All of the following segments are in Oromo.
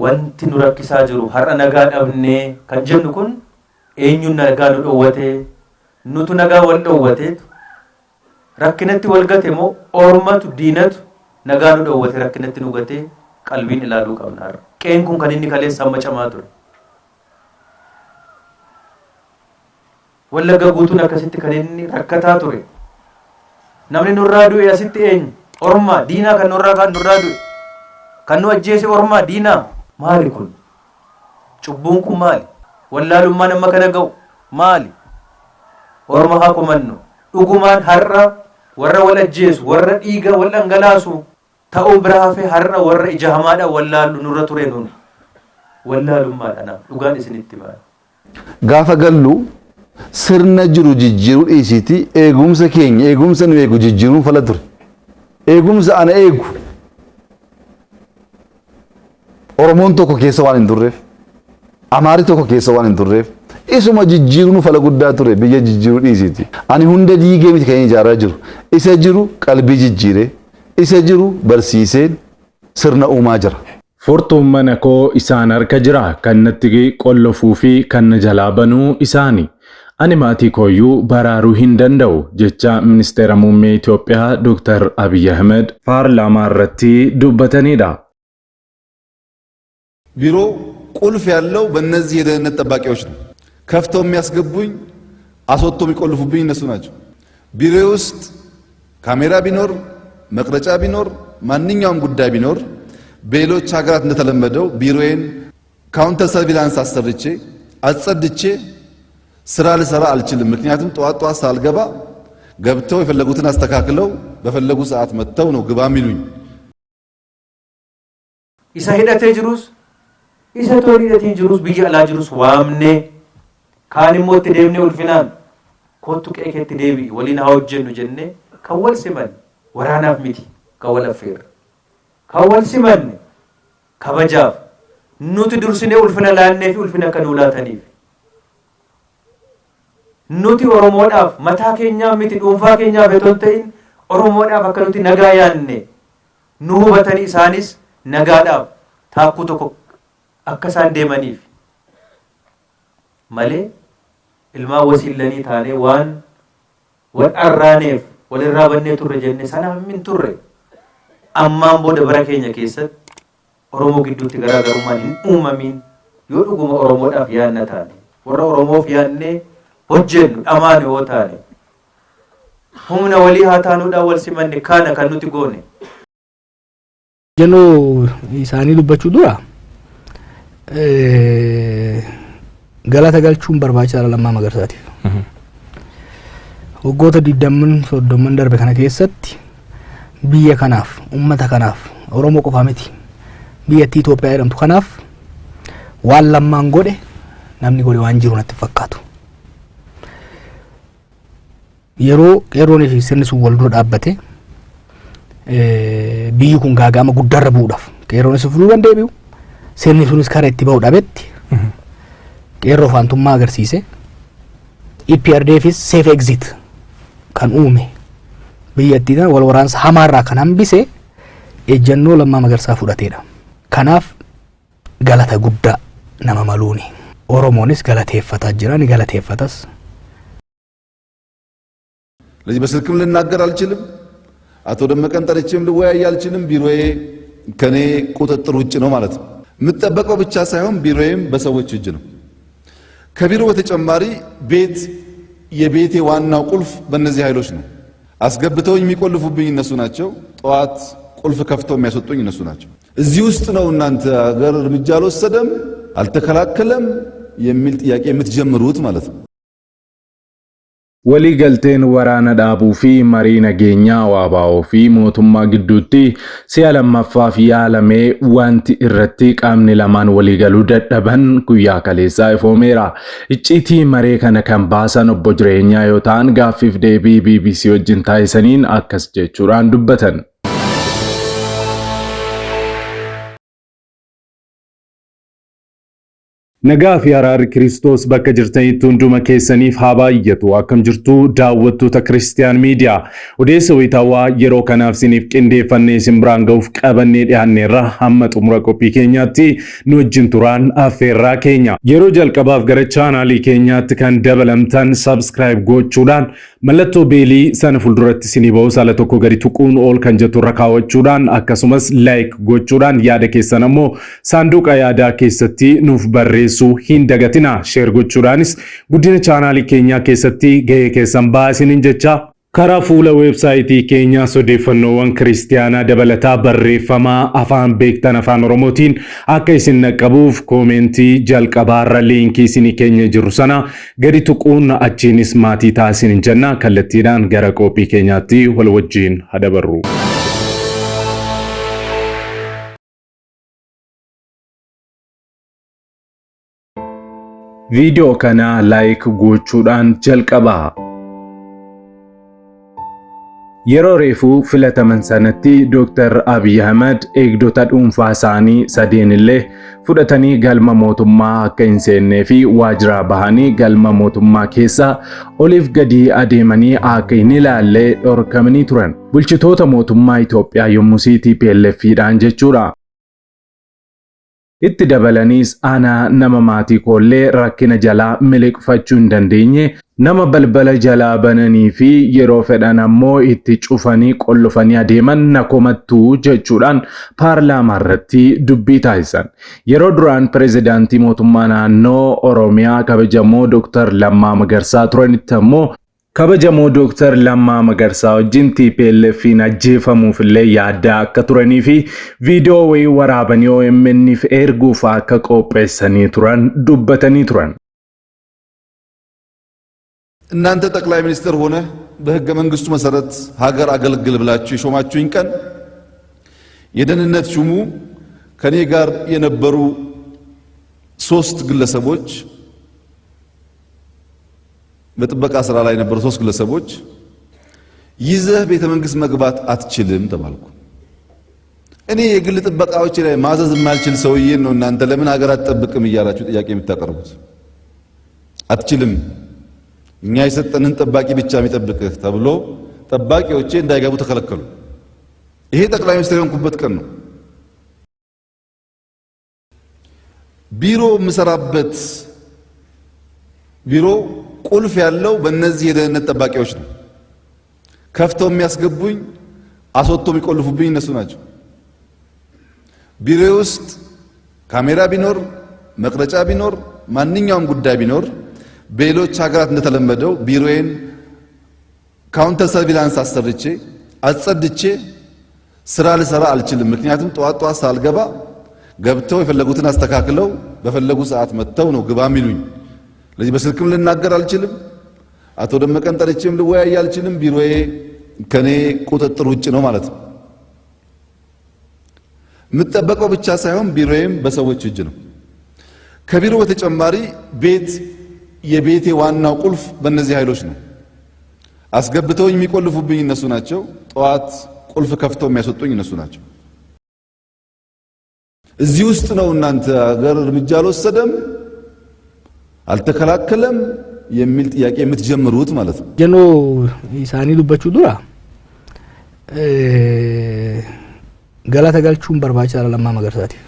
Wanti nu rakkisaa jiru har'a nagaa dhabnee kan jennu kun eenyuun nagaa nu dhowwate? Nutu nagaa wal dhowwateetu rakkinatti wal gate moo ormatu diinatu nagaa nu dhowwate rakkinatti nu gate qalbiin ilaaluu qabna har'a. Qe'een kun kan inni kaleessa hamma camaa ture. Wallagga guutuun akkasitti kan inni rakkataa ture. Namni nurraa du'e asitti eenyu? Orma diinaa kan nurraa kan nurraa du'e. Kan nu ajjeese ormaa diinaa. Maali kun? Cubbuun kun maali? Wallaalummaan amma kana ga'u maali? Orma haa komannu. Dhugumaan har'a warra wal ajjeesu, warra dhiiga wal dhangalaasu ta'uun bira hafee har'a warra ija hamaadhaan wallaallu nurra ture nuun. Wallaalummaadha naaf dhugaan isinitti himaa. Gaafa gallu sirna jiru jijjiiruu dhiisiitii eegumsa keenya eegumsa nu eegu jijjiiruun fala ture. Eegumsa ana eegu Oromoon tokko keessa waan hin turreef, Amaarri tokko keessa waan hin turreef, isuma jijjiiruun fala guddaa ture biyya jijjiiruu dhiisiiti. Ani hunda diigee miti kan ijaaraa jiru. Isa jiru qalbii jijjiiree, isa jiru barsiiseen sirna uumaa jira. Furtuun mana koo isaan harka jira, kan natti qollofuu fi kan na jalaa banu isaani. Ani maatii kooyyuu baraaruu hin danda'u, jecha Ministeera Muummee Itoophiyaa Dr. Abiy Ahmed paarlaamaa irratti dubbatanidha. ቢሮ ቁልፍ ያለው በእነዚህ የደህንነት ጠባቂዎች ነው። ከፍተው የሚያስገቡኝ አስወጥተው የሚቆልፉብኝ እነሱ ናቸው። ቢሮ ውስጥ ካሜራ ቢኖር መቅረጫ ቢኖር ማንኛውም ጉዳይ ቢኖር በሌሎች ሀገራት እንደተለመደው ቢሮዬን ካውንተር ሰርቪላንስ አሰርቼ አጸድቼ ስራ ልሰራ አልችልም። ምክንያቱም ጠዋት ጠዋት ሳልገባ ገብተው የፈለጉትን አስተካክለው በፈለጉ ሰዓት መጥተው ነው ግባ የሚሉኝ። Isa hidhatee jirus, isa otoo hin hidhatiin jirus, biyya alaa jirus waamnee kaan immoo itti deemnee ulfinaan kottu qe'ee keetti deebi'i waliin haa hojjennu jennee kan wal simanne waraanaaf miti kan wal affeerre. Kan wal simanne kabajaaf nuti dursinee ulfina laannee fi ulfina akka nuu laataniif. Nuti Oromoodhaaf mataa keenyaaf miti dhuunfaa keenyaaf otoo hin ta'in Oromoodhaaf akka nuti nagaa yaanne nu hubatanii isaanis nagaadhaaf taakkuu tokko akka isaan deemaniif malee ilmaan wasiillanii taanee waan wal arraaneef walirraa bannee turre jenne sanaaf hin turre. Ammaan booda bara keenya keessatti Oromoo gidduutti garaagarummaan hin uumamiin yoo dhuguma Oromoodhaaf yaadna taane warra Oromoof yaadnee hojjennu dhamaanu yoo taane humna walii haa taanuudhaan wal simanne kana kan nuti goone. Ejjennoo isaanii dubbachuu dura galata galchuun barbaachisaadha Lammaa Magarsaatiif. Waggoota digdamman soddomman darbe kana keessatti biyya kanaaf, uummata kanaaf, Oromoo qofaa miti biyyattii Itoophiyaa jedhamtu kanaaf waan Lammaan godhe namni godhe waan jiru natti hin fakkaatu. Yeroo qeerroonii fi sirni sun wal dura dhaabbate biyyi kun gaaga'ama guddaarra bu'uudhaaf qeerroonis of duuban deebi'u sirni sunis kara itti ba'u dhabetti qeerroo faantummaa agarsiise EPRDFis safe exit kan uume biyyattii tana wal waraansa hamaarraa kan hambise ejjennoo Lammaa Magarsaa fudhateedha. Kanaaf galata guddaa nama maluuni. Oromoonis galateeffataa jira ni galateeffatas. ስለዚህ በስልክም ልናገር አልችልም። አቶ ደመቀን ጠርቼም ልወያይ አልችልም። ቢሮዬ ከኔ ቁጥጥር ውጭ ነው ማለት ነው። የምጠበቀው ብቻ ሳይሆን ቢሮዬም በሰዎች እጅ ነው። ከቢሮ በተጨማሪ ቤት የቤቴ ዋናው ቁልፍ በእነዚህ ኃይሎች ነው። አስገብተውኝ የሚቆልፉብኝ እነሱ ናቸው። ጠዋት ቁልፍ ከፍተው የሚያስወጡኝ እነሱ ናቸው። እዚህ ውስጥ ነው እናንተ ሀገር እርምጃ አልወሰደም አልተከላከለም የሚል ጥያቄ የምትጀምሩት ማለት ነው። Walii galteen waraana dhaabuu fi marii nageenyaa WBO fi mootummaa gidduutti si'a lammaffaaf yaalamee wanti irratti qaamni lamaan waliigaluu dadhaban guyyaa kaleessaa ifoomeera. Icciitii maree kana kan baasan obbo Jireenyaa yoo ta'an gaaffiif deebii BBC wajjin taasisaniin akkas jechuudhaan dubbatan. Nagaa fi araarri Kiristoos bakka jirtanitti hunduma keessaniif haa baay'atu. Akkam jirtu daawwattoota Kiristiyaan Miidiyaa. Odeessa wayitaawaa yeroo kanaaf isiniif qindeeffannee isin biraan ga'uuf qabannee dhiyaanneerra hamma xumura qophii keenyaatti nu wajjin turaan affeerraa keenya. Yeroo jalqabaaf gara chaanaalii keenyaatti kan dabalamtan subscribe gochuudhaan mallattoo beelii sana fuulduratti isinii ba'us ala tokko gadi tuquun ol kan jettu irra kaawwachuudhaan akkasumas like gochuudhaan yaada keessan ammoo saanduqa yaadaa keessatti nuuf barreessuu hin dagatina. Share gochuudhaanis guddina chaanaalii keenyaa keessatti gahee keessan ba'aa isiniin jecha. Karaa fuula weebsaayitii keenyaas odeeffannoowwan kiristiyaanaa dabalataa barreeffamaa afaan beektan afaan Oromootiin akka isin dhaqqabuuf koomentii jalqabaarra liinkii isinii keenya jiru sana gadi tuquun achiinis maatii ta'a isiniin jenna. Kallattiidhaan gara qophii keenyaatti wal wajjin haa dabarru. Viidiyoo kana like gochuudhaan jalqabaa. Yeroo reefuu filataman sanatti Dr. Abiy Ahmed eegdota dhuunfaa isaanii sadeen illee fudhatanii galma mootummaa akka hin seennee fi waajjiraa bahanii galma mootummaa keessa oliif gadi adeemanii akka hin ilaalle dhorkamanii turan. Bulchitoota mootummaa Itoophiyaa yommuu TPLF dhaan jechuudha. Itti dabalaniis ana nama maatii koollee rakkina jalaa miliqfachuu hin dandeenye, nama balbala jalaa bananii fi yeroo fedhan ammoo itti cufanii qollofanii adeeman na komattu jechuudhaan paarlaamaa irratti dubbii taasisan. Yeroo duraan pirezidaantii mootummaa naannoo Oromiyaa kabajamoo Dr. Lammaa Magarsaa turanitti ammoo Kabajamoo Dooktar Lammaa Magarsaa wajjin TPLF'n ajjeefamuuf illee yaaddaa akka turanii fi viidiyoo wayii waraabanii OMN'f erguuf akka qopheessanii turan dubbatanii turan. እናንተ ጠቅላይ ሚኒስትር ሆነ በህገ መንግስቱ መሰረት ሀገር አገልግል ብላችሁ የሾማችሁኝ ቀን የደህንነት ሹሙ ከኔ ጋር የነበሩ ሶስት ግለሰቦች በጥበቃ ስራ ላይ የነበሩ ሶስት ግለሰቦች ይዘህ ቤተ መንግስት መግባት አትችልም ተባልኩ። እኔ የግል ጥበቃዎች ላይ ማዘዝ የማልችል ሰውዬን ነው እናንተ ለምን ሀገር አትጠብቅም እያላችሁ ጥያቄ የምታቀርቡት? አትችልም፣ እኛ የሰጠንን ጠባቂ ብቻ የሚጠብቅህ ተብሎ ጠባቂዎቼ እንዳይገቡ ተከለከሉ። ይሄ ጠቅላይ ሚኒስትር የሆንኩበት ቀን ነው። ቢሮ የምሰራበት ቢሮ ቁልፍ ያለው በእነዚህ የደህንነት ጠባቂዎች ነው። ከፍተው የሚያስገቡኝ አስወጥተው የሚቆልፉብኝ እነሱ ናቸው። ቢሮ ውስጥ ካሜራ ቢኖር መቅረጫ ቢኖር ማንኛውም ጉዳይ ቢኖር በሌሎች ሀገራት እንደተለመደው ቢሮዬን counter surveillance አሰርቼ አጸድቼ ስራ ልሰራ አልችልም። ምክንያቱም ጠዋት ጠዋት ሳልገባ ገብተው የፈለጉትን አስተካክለው በፈለጉ ሰዓት መጥተው ነው ግባ የሚሉኝ። ስለዚህ በስልክም ልናገር አልችልም። አቶ ደመቀን ጠርቼም ልወያይ አልችልም። ቢሮዬ ከኔ ቁጥጥር ውጭ ነው ማለት ነው። የምጠበቀው ብቻ ሳይሆን ቢሮዬም በሰዎች እጅ ነው። ከቢሮ በተጨማሪ ቤት የቤቴ ዋናው ቁልፍ በእነዚህ ኃይሎች ነው። አስገብተውኝ የሚቆልፉብኝ እነሱ ናቸው። ጠዋት ቁልፍ ከፍተው የሚያስወጡኝ እነሱ ናቸው። እዚህ ውስጥ ነው እናንተ ሀገር እርምጃ አልወሰደም አልተከላከለም የሚል ጥያቄ የምትጀምሩት ማለት ነው። Ejjennoo isaanii dubbachuu dura galata galchuun barbaachisaadha Lammaa Magarsaatiif.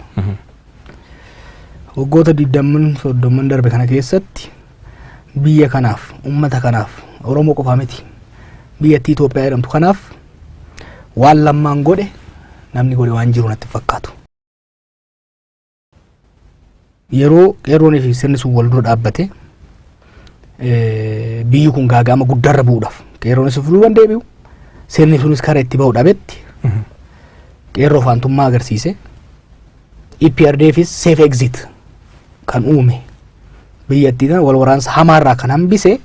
Waggoota digdamman soddomman darbe kana keessatti biyya kanaaf, uummata kanaaf, Oromoo qofaa miti, biyyattii Itoophiyaa jedhamtu kanaaf waan Lammaan godhe namni godhe waan jiru natti fakkaatu. Yeroo qeerroonii fi sirni sun wal dura dhaabbate biyyi kun gaaga'ama guddaarra bu'uudhaaf qeerroonis fuulduran deebi'u, sirni sunis karaa itti ba'u dhabetti qeerroo faantummaa agarsiise. EPRDFis safe exit kan uume, biyyattii tana wal waraansa hamaarraa kan hambise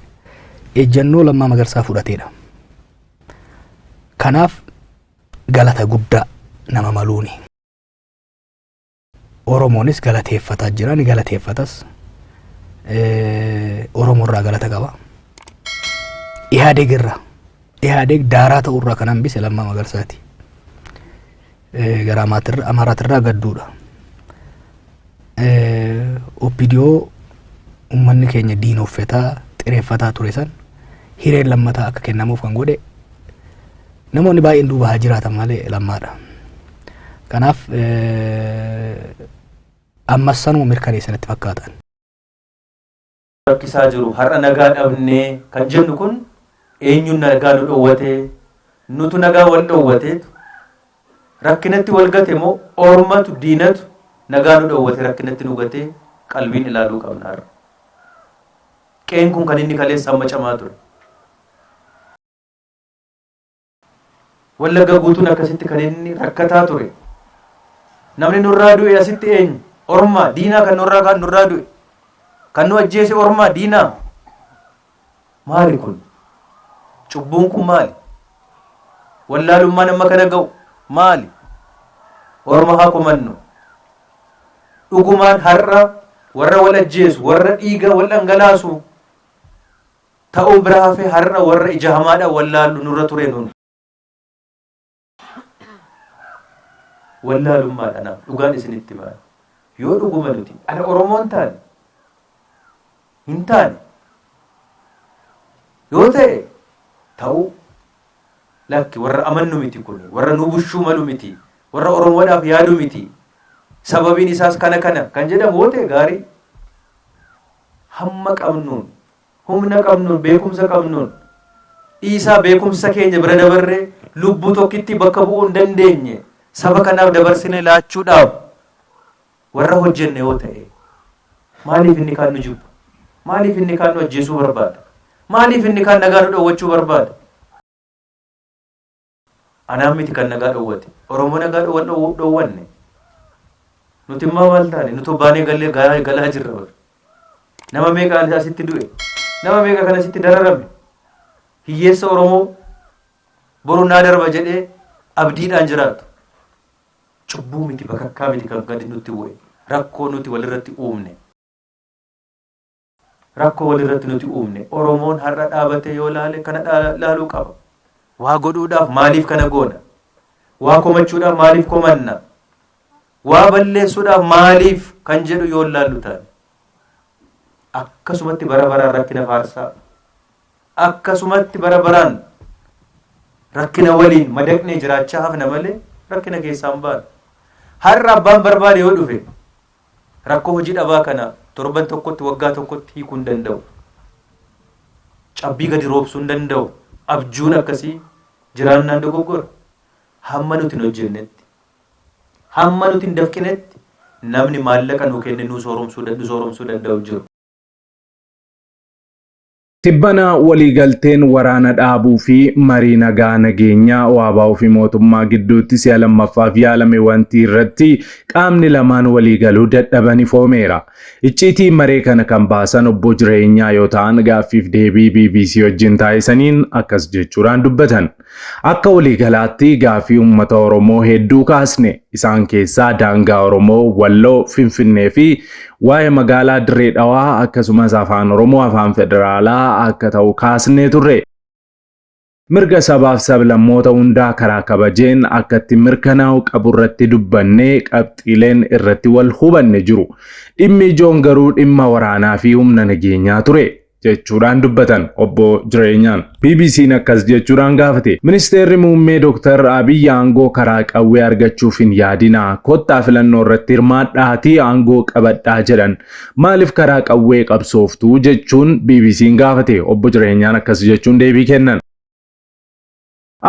ejjennoo Lammaa Magarsaa fudhateedha. Kanaaf galata guddaa nama maluuni. Oromoonis galateeffataa jira, ni galateeffatas. Oromoo irraa galata qaba. Ihaadeeg irraa, Ihaadeeg daaraa ta'urraa kan hambise Lammaa Magarsaati. Gara Amaaraatirraa gadduudha. OPDO uummanni keenya diinoffetaa xireeffataa ture san hireen lammataa akka kennamuuf kan godhe namoonni baay'een duuba haa jiraatan malee Lammaadha. Kanaaf ammas sanuma mirkaneessanatti fakkaatan. Rakkisaa jiru har'a nagaa dhabnee kan jennu kun eenyuun nagaa nu dhowwatee, nutu nagaa wal dhowwateetu rakkinatti wal gate moo ormatu, diinatu nagaa nu dhowwate rakkinatti nu gatee qalbiin ilaaluu qabna har'a. Qeen kun kan inni kaleessa amma camaa ture. Wallagga guutuun akkasitti kan inni rakkataa ture. Namni nurraa du'e asitti eenyu? Orma, diinaa kan nurraa kaan nurraa du'e. Kan nu ajjeese ormaa, diinaa. Maali kun? Cubbuun kun maali? Wallaalummaan amma kana ga'u maali? Orma haa komannu. Dhugumaan har'a warra wal ajjeesu, warra dhiiga wal dhangalaasu ta'uun bira hafee har'a warra ija hamaadhaan wallaallu nurra ture nun. Wallaalummaadha naaf dhugaan isinitti himaa. Yoo dhuguma nuti ana Oromoon taane hin taane yoo ta'e ta'uu lakki, warra amannu miti kun, warra nu bushuu malu miti, warra Oromoodhaaf yaadu miti, sababiin isaas kana kana kan jedhamu yoo ta'e gaarii. Hamma qabnuun, humna qabnuun, beekumsa qabnuun dhiisaa, beekumsa keenya bira dabarree lubbuu tokkitti bakka bu'uu hin dandeenye saba kanaaf dabarsine laachuudhaaf warra hojjenne yoo ta'e, maaliif inni kaan nu jibba? Maaliif inni kaan nu ajjeesuu barbaada? Maaliif inni kaan nagaa nu dhowwachuu barbaada? Anaan miti kan nagaa dhowwate. Oromoo nagaa dhowwanne. Nuti immoo maal taane? Nuti baanee gallee galaa jirra bara. Nama meeqa asitti du'e? Nama meeqa kan asitti dararame? Hiyyeessa Oromoo boru naa darba jedhee abdiidhaan jiraatu. Cubbuu miti, bakakkaa miti kan gadi nutti bu'e. Rakkoo nuti walirratti uumne. Rakkoo walirratti nuti uumne. Oromoon har'a dhaabatee yoo laale kana laaluu qaba. Waa godhuudhaaf maaliif kana goona? Waa komachuudhaaf maaliif komanna? Waa balleessuudhaaf maaliif kan jedhu yoo laallu taane. Akkasumatti bara baraan rakkina faarsaa. Akkasumatti bara baraan rakkina waliin madaqnee jiraachaa hafna malee rakkina keessaa hin baanu. Har'a abbaan barbaade yoo dhufe rakkoo hojii dhabaa kana torban tokkotti, waggaa tokkotti hiikuu hin danda'u. Cabbii gadi roobsuu hin danda'u. Abjuun akkasii jiraannaan dogoggora. Hamma nuti hin hojjennetti, hamma nuti hin dafqinetti namni maallaqa nu kenne nu sooromsuu danda'u jiru. Tibbana waliigalteen waraana dhaabuu fi marii nagaa nageenyaa WBO fi mootummaa gidduutti si'a lammaffaaf yaalame wanti irratti qaamni lamaan waliigaluu dadhaban ifoomeera. Icciitii maree kana kan baasan obbo Jireenyaa yoo ta'an, gaaffiif deebii BBC wajjin taasisaniin akkas jechuudhaan dubbatan. Akka waliigalaatti gaaffii uummata Oromoo hedduu kaasne. Isaan keessaa daangaa Oromoo, Walloo, Finfinnee fi waa'ee magaalaa Dirree Dhawaa, akkasumas afaan Oromoo afaan federaalaa akka ta'u kaasnee turre. Mirga sabaaf sablammoota hundaa karaa kabajeen akka itti mirkanaa'u qabu irratti dubbannee qabxiileen irratti wal hubanne jiru. Dhimmi ijoon garuu dhimma waraanaa fi humna nageenyaa ture, jechuudhaan dubbatan obbo Jireenyaan. BBC'n akkas jechuudhaan gaafate. Ministeerri muummee Dr. Abiy aangoo karaa qawwee argachuuf hin yaadinaa. Kottaa filannoo irratti hirmaadhaatii aangoo qabadhaa jedhan. Maaliif karaa qawwee qabsooftuu jechuun BBC'n gaafate. Obbo Jireenyaan akkas jechuun deebii kennan.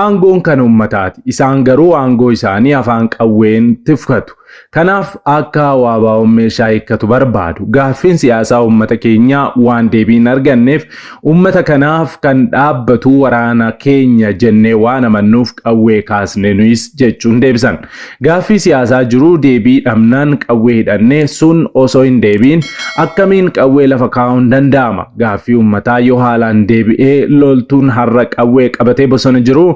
Aangoon kan uummataati. Isaan garuu aangoo isaanii afaan qawween tifkatu. Kanaaf akka WBO'n meeshaa hiikkatu barbaadu. Gaaffiin siyaasaa uummata keenyaa waan deebii hin arganneef uummata kanaaf kan dhaabbatu waraana keenya jennee waan amannuuf qawwee kaasne nuyis, jechuun deebisan. Gaaffii siyaasaa jiru deebii dhabnaan qawwee hidhannee sun osoo hin deebiin akkamiin qawwee lafa kaa'uun danda'ama? Gaaffii uummataa yoo haalaan deebi'ee loltuun har'a qawwee qabatee bosona jiru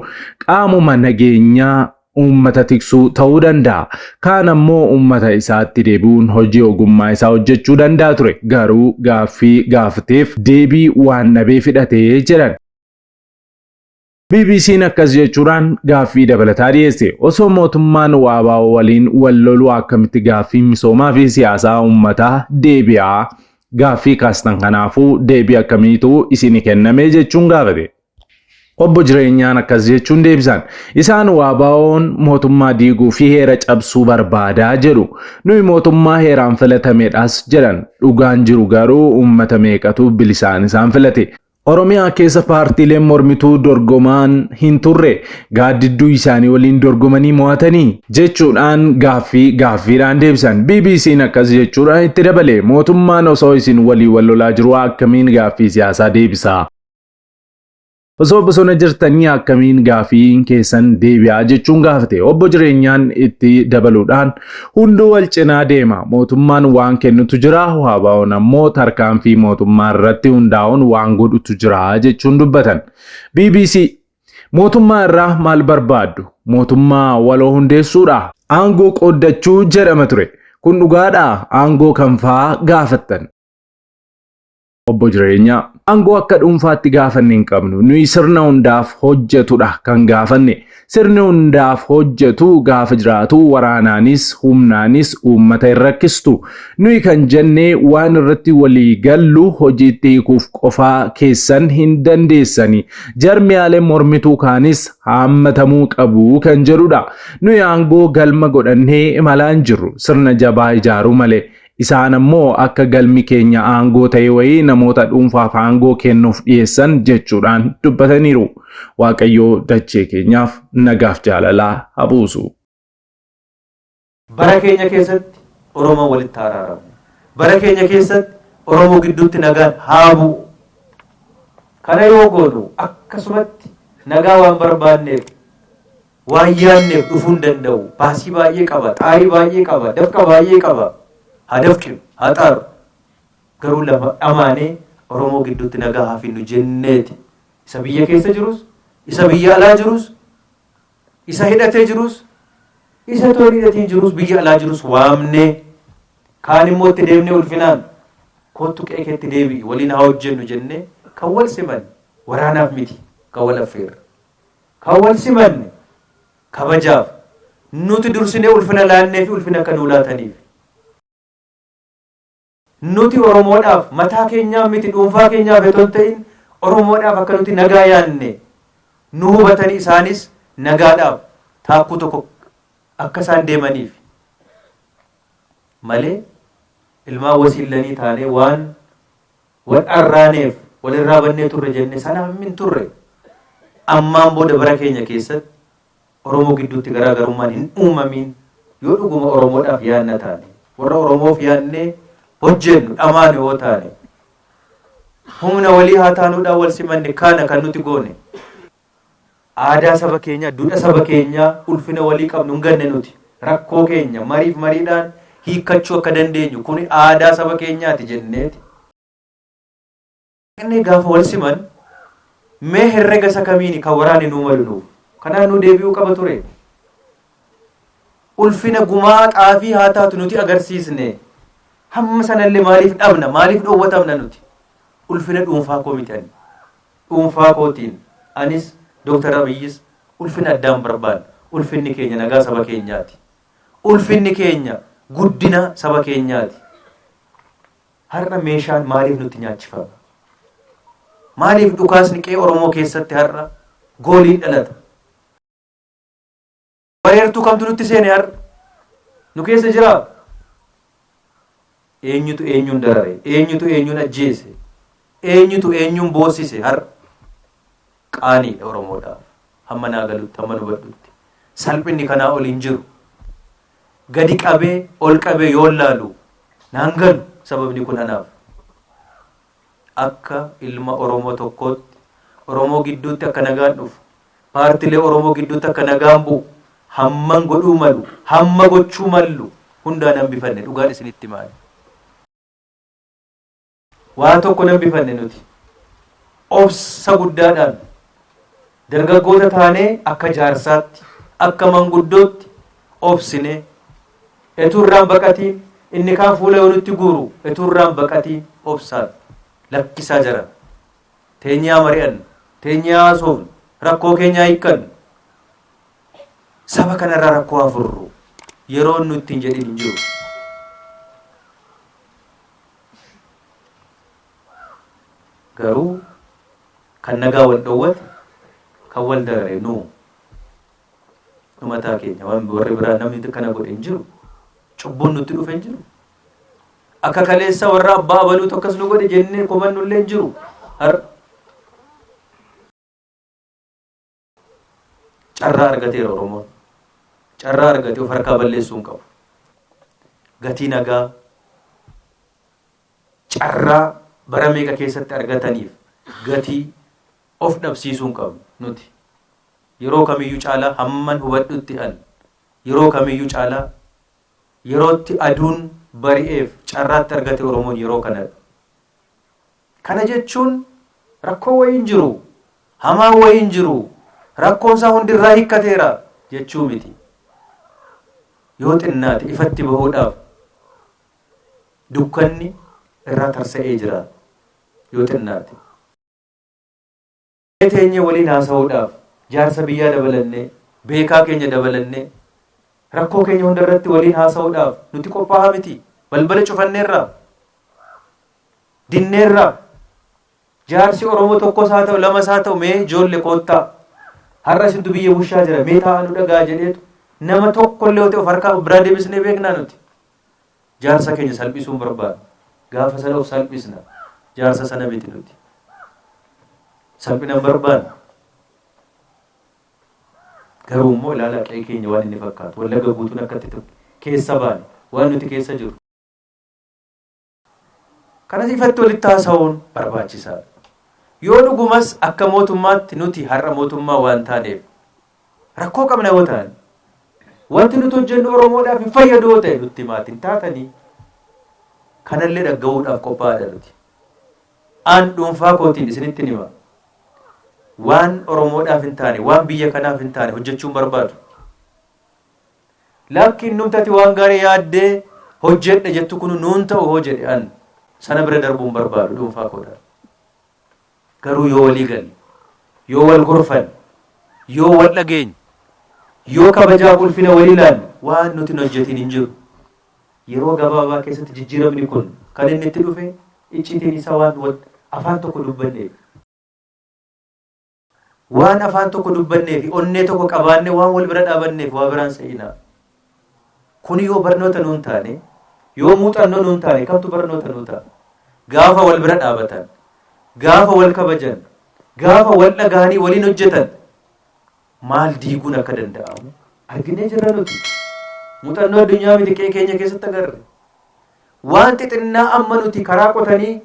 qaamuma nageenyaa uummata tiksuu ta'uu danda'a. Kaan ammoo uummata isaatti deebi'uun hojii ogummaa isaa hojjechuu danda'a ture. Garuu gaaffii gaafateef deebii waan dhabee fidhatee jedhan. BBC'n akkas jechuudhaan gaaffii dabalataa dhiyeesse. Osoo mootummaan WBO waliin wal loluu akkamitti gaaffii misoomaa fi siyaasaa uummataa deebi'aa? Gaaffii kaastan kanaafuu deebii akkamiitu isinii kenname jechuun gaafate. Obbo Jireenyaan akkas jechuun deebisan. Isaan WBO'n mootummaa diiguu fi heera cabsuu barbaadaa jedhu. Nuyi mootummaa heeraan filatamedhas jedhan. Dhugaan jiru garuu uummata meeqatu bilisaan isaan filate. Oromiyaa keessa paartiileen mormituu dorgomaan hin turre, gaaddidduu isaanii waliin dorgomanii mo'atanii jechuudhaan gaaffii gaaffiidhaan deebisan. BBC'n akkas jechuudhaan itti dabale. Mootummaan osoo isin walii wal lolaa jiru akkamiin gaaffii siyaasaa deebisa? Osoo bosona jirtanii akkamiin gaaffiin keessan deebi'aa jechuun gaafate. Obbo Jireenyaan itti dabaluudhaan hunduu wal cinaa deema. Mootummaan waan kennutu jira, WBO'n ammoo tarkaanfii mootummaa irratti hundaa'uun waan godhutu jira jechuun dubbatan. BBC Mootummaa irraa maal barbaaddu? Mootummaa waloo hundeessuudha? Aangoo qooddachuu jedhama ture. Kun dhugaadhaa? Aangoo kam fa'aa gaafattan? Obbo Jireenyaa. Aangoo akka dhuunfaatti gaafanne hin qabnu. Nuyi sirna hundaaf hojjetudha kan gaafanne. Sirni hundaaf hojjetu gaafa jiraatu waraanaanis humnaanis uummata hin rakkistu. Nuyi kan jenne waan irratti walii gallu hojiitti hiikuuf qofaa keessan hin dandeessani. Jarmiyaaleen mormituu kaanis haammatamuu qabu kan jedhudha. Nuyi aangoo galma godhannee imalaa hin jirru. Sirna jabaa ijaaruu malee. Isaan ammoo akka galmi keenya aangoo ta'e wayii namoota dhuunfaaf aangoo kennuuf dhiyeessan jechuudhaan dubbataniiru. Waaqayyoo dachee keenyaaf nagaaf jaalalaa haa buusu. Bara keenya keessatti Oromoon walitti haa araaramu. Bara keenya keessatti Oromoo gidduutti nagaan haa bu'u. Kana yoo goonu akkasumatti nagaa waan barbaanneef waan yaadneef dhufuu hin danda'u. Baasii baay'ee qaba, xaarii baay'ee qaba, dafqa baay'ee qaba. Haa dafqinu, haa xaaru. Garuu lafa dhamaanee Oromoo gidduutti nagaa haa finnu jenneeti. Isa biyya keessa jirus, isa biyya alaa jirus, isa hidhatee jirus, isa toon hidhatiin jirus, biyya alaa jirus waamnee kaan immoo itti deemnee ulfinaan kottu qe'ee keetti deebi'i waliin haa hojjennu jennee kan wal simanne waraanaaf miti kan wal affeerre. Kan wal simanne kabajaaf nuti dursinee ulfina laannee fi ulfina akka nuu laataniif. Nuti Oromoodhaaf mataa keenyaaf miti dhuunfaa keenyaaf otoo hin ta'in Oromoodhaaf akka nuti nagaa yaanne nu hubatanii isaanis nagaadhaaf taakkuu tokko akka isaan deemaniif malee ilmaan wasiillanii taanee waan wal arraaneef walirraa bannee turre jenne sanaaf hin turre. Ammaan booda bara keenya keessatti Oromoo gidduutti garaagarummaan hin uumamiin yoo dhuguma Oromoodhaaf yaadna taane, warra Oromoof yaadnee hojjennu dhamaanu yoo taane, humna walii haa taanuudhaan wal simanne kana kan nuti goone. Aadaa saba keenyaa, duudha saba keenyaa, ulfina walii qabnu hin ganne nuti. Rakkoo keenya mariif mariidhaan hiikkachuu akka dandeenyu kuni aadaa saba keenyaati jenneeti. Inni gaafa wal siman mee herrega isa kamiini kan waraanni nuu malu nuuf. Kanaan nuu deebi'uu qaba ture. Ulfina gumaa xaafii haa taatu nuti agarsiisne. Hamma sanallee maaliif dhabna? Maaliif dhoowwatamna nuti? Ulfina dhuunfaa koo miti ani. Dhuunfaa kootiin anis Dooktar Abiyyis ulfina addaan barbaanna. Ulfinni keenya nagaa saba keenyaati. Ulfinni keenya guddina saba keenyaati. Har'a meeshaan maaliif nutti nyaachifama? Maaliif dhukaasni qe'ee Oromoo keessatti har'a gooliin dhalata? Wareertuu kamtu nutti seene har'a? Nu keessa jiraa? Eenyutu eenyuun darare? Eenyutu eenyuun ajjeese? Eenyutu eenyuun boossise har'a? Qaaniidha Oromoodhaaf. Hamma naa galutti, hamma nu badhutti. Salphinni kanaa ol hin jiru. Gadi qabee, ol qabee yoon laalu naan galu sababni kun anaaf. Akka ilma Oromoo tokkootti Oromoo gidduutti akka nagaan dhufu, paartilee Oromoo gidduutti akka nagaan bu'u hamman godhuu malu, hamma gochuu mallu hundaa nan bifanne dhugaan isinitti maali. Waa tokko nan bifanne nuti. Obsa guddaadhaan dargaggoota taanee akka jaarsaatti, akka manguddootti obsinee etuu irraan baqatiin inni kaan fuula yoo nutti guuru etuu irraan baqatiin obsaan lakkisaa jiran. Teenyee haa mari'annu, teenyee haa haasofnu. Rakkoo keenya haa hiikkannu. Saba kanarraa rakkoo haa furru. Yeroon nutti hin jedhin hin jiru. Garuu kan nagaa wal dhowwate, kan wal darare nu. Nu mataa keenya waan warri biraa namni kana godhe hin jiru. Cubbuun nutti dhufe hin jiru. Akka kaleessa warra abbaa abaluutu akkas nu godhe jennee komannu illee hin jiru. Har'a carraa argateera Oromoon. Carraa argate of harkaa balleessuu hin qabu. Gatii nagaa carraa bara meeqa keessatti argataniif gatii of dhabsiisuu hin qabnu nuti. Yeroo kamiyyuu caalaa hamman hubadhutti an yeroo kamiyyuu caalaa yerootti aduun bari'eef carraatti argate Oromoon yeroo kanadha. Kana jechuun rakkoo wayii hin jiru, hamaan wayii hin jiru, rakkoon isaa hundi irraa hiikkateera jechuu miti. Yoo xinnaate ifatti bahuudhaaf dukkanni irraa tarsa'ee jira yoo xinnaate. Teenyee waliin haasa'uudhaaf jaarsa biyyaa dabalannee, beekaa keenya dabalannee, rakkoo keenya hunda irratti waliin haasa'uudhaaf nuti qophaa'aa miti. Balbala cufanneerra. Dinneerra. Jaarsi Oromoo tokkos haa ta'u lamas haa ta'u mee ijoollee koottaa. Har'a isintu biyya bushaa jira mee taa'aa nu dhagaa jedheetu nama tokkollee yoo ta'e of harkaa of biraa deebisnee beeknaa nuti. Jaarsa keenya salphisuu hin barbaannu. Gaafa sana of salphisna. Jaarsa sana miti nuti. Salphina hin barbaannu. Garuu immoo ilaalaa qe'ee keenya waan inni fakkaatu. Wallagga guutuun akka itti keessa baane waan nuti keessa jiru. Kanas ifatti walitti haasa'uun barbaachisaadha. Yoo dhugumas akka mootummaatti nuti har'a mootummaa waan taaneef rakkoo qabna yoo ta'an wanti nuti hojjennu Oromoodhaaf hin fayyadu yoo ta'e nutti himaati hin taatanii kanallee dhaga'uudhaaf qophaa'aadha nuti. An dhuunfaa kootiin isinitti hima. Waan Oromoodhaaf hin taane, waan biyya kanaaf hin taane hojjechuu hin barbaadu. Lakki innumti ati waan gaarii yaaddee hojjedhe jettu kun nuun ta'u hoo jedhe an sana bira darbuu hin barbaadu dhuunfaa koodhaan. Garuu yoo walii galle, yoo wal gorfanne, yoo wal dhageenye, yoo kabajaaf ulfina walii laanne waan nuti hin hojjetin hin jiru. Yeroo gabaabaa keessatti jijjiiramni kun kan inni itti dhufe icciitiin isaa waan afaan tokko dubbanneef. Waan afaan tokko dubbannee fi onnee tokko qabaannee waan wal bira dhaabanneef waa biraan se'inaa. Kuni yoo barnoota nuun taane, yoo muuxannoo nuun taane kamtu barnoota nuu ta'a? Gaafa wal bira dhaabatan, gaafa wal kabajan, gaafa wal dhagahanii waliin hojjetan maal diiguun akka danda'amu arginee jirra nuti. Muuxannoo addunyaa miti qe'ee keenya keessatti agarre. Waan xixinnaa amma nuti karaa qotanii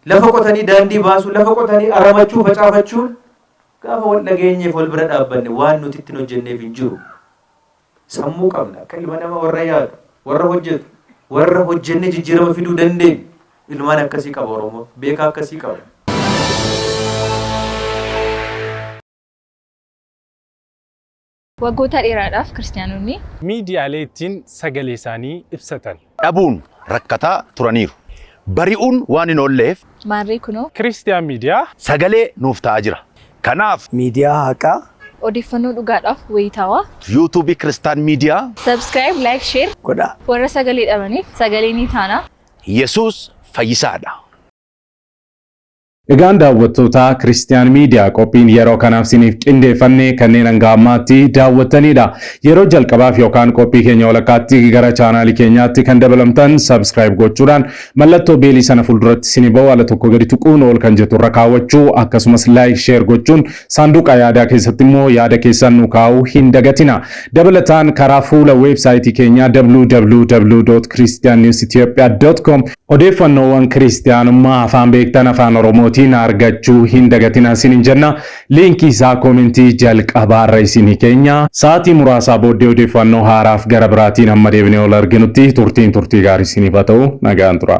Lafa qotanii daandii baasuu, lafa qotanii aramachuu, facaafachuun gaafa wal dhageenyeef wal bira dhaabbanne waan nuti ittiin hojjenneef hin jiru. Sammuu qabna akka ilma nama warra yaadu, warra hojjetu, warra hojjennee jijjiirama fiduu dandeenyu. Ilmaan akkasii qaba Oromoon, beekaa akkasii qaba. Waggoota dheeraadhaaf Kiristiyaanonni. Miidiyaalee ittiin sagalee isaanii ibsatan. dhabuun rakkataa turaniiru. Bari'uun waan hin oolleef. Maarree kunoo. Kiristiyaan Miidiyaa. Sagalee nuuf ta'aa jira. Kanaaf. Miidiyaa haqaa. Odeeffannoo dhugaadhaaf wayitaawaa. YouTube Kiristaan Miidiyaa. Subscribe, like, share. Godhaa. Warra sagalee dhabaniif sagalee ni taana. Yesuus fayyisaadha. Egaan daawwattoota Kiristiyaan Miidiyaa qophiin yeroo kanaaf siniif qindeeffanne kanneen hanga ammaatti daawwattanidha. Yeroo jalqabaaf yookaan qophii keenya walakkaatti gara chaanaalii keenyaatti kan dabalamtan subscribe gochuudhaan mallattoo beelii sana fuulduratti sini ba'u ala tokko gadi tuquun ol kan jettu irra kaawwachuu akkasumas like share gochuun saanduqa yaadaa keessatti immoo yaada keessan nu kaa'uu hin dagatina. Dabalataan karaa fuula weebsaayitii keenyaa www.christiannewsethiopia.com Odeeffannoowwan Kiristiyaanummaa afaan beektan Afaan Oromootiin argachuu hin dagatinaa isiniin jenna. Liinkii isaa koomentii jalqabaarra isinii keenya. Sa'aatii muraasaa booddee odeeffannoo haaraaf gara biraatiin hamma deebinee ol arginutti turtiin turtii gaarii isiniif haa ta'u. Nagaan turaa.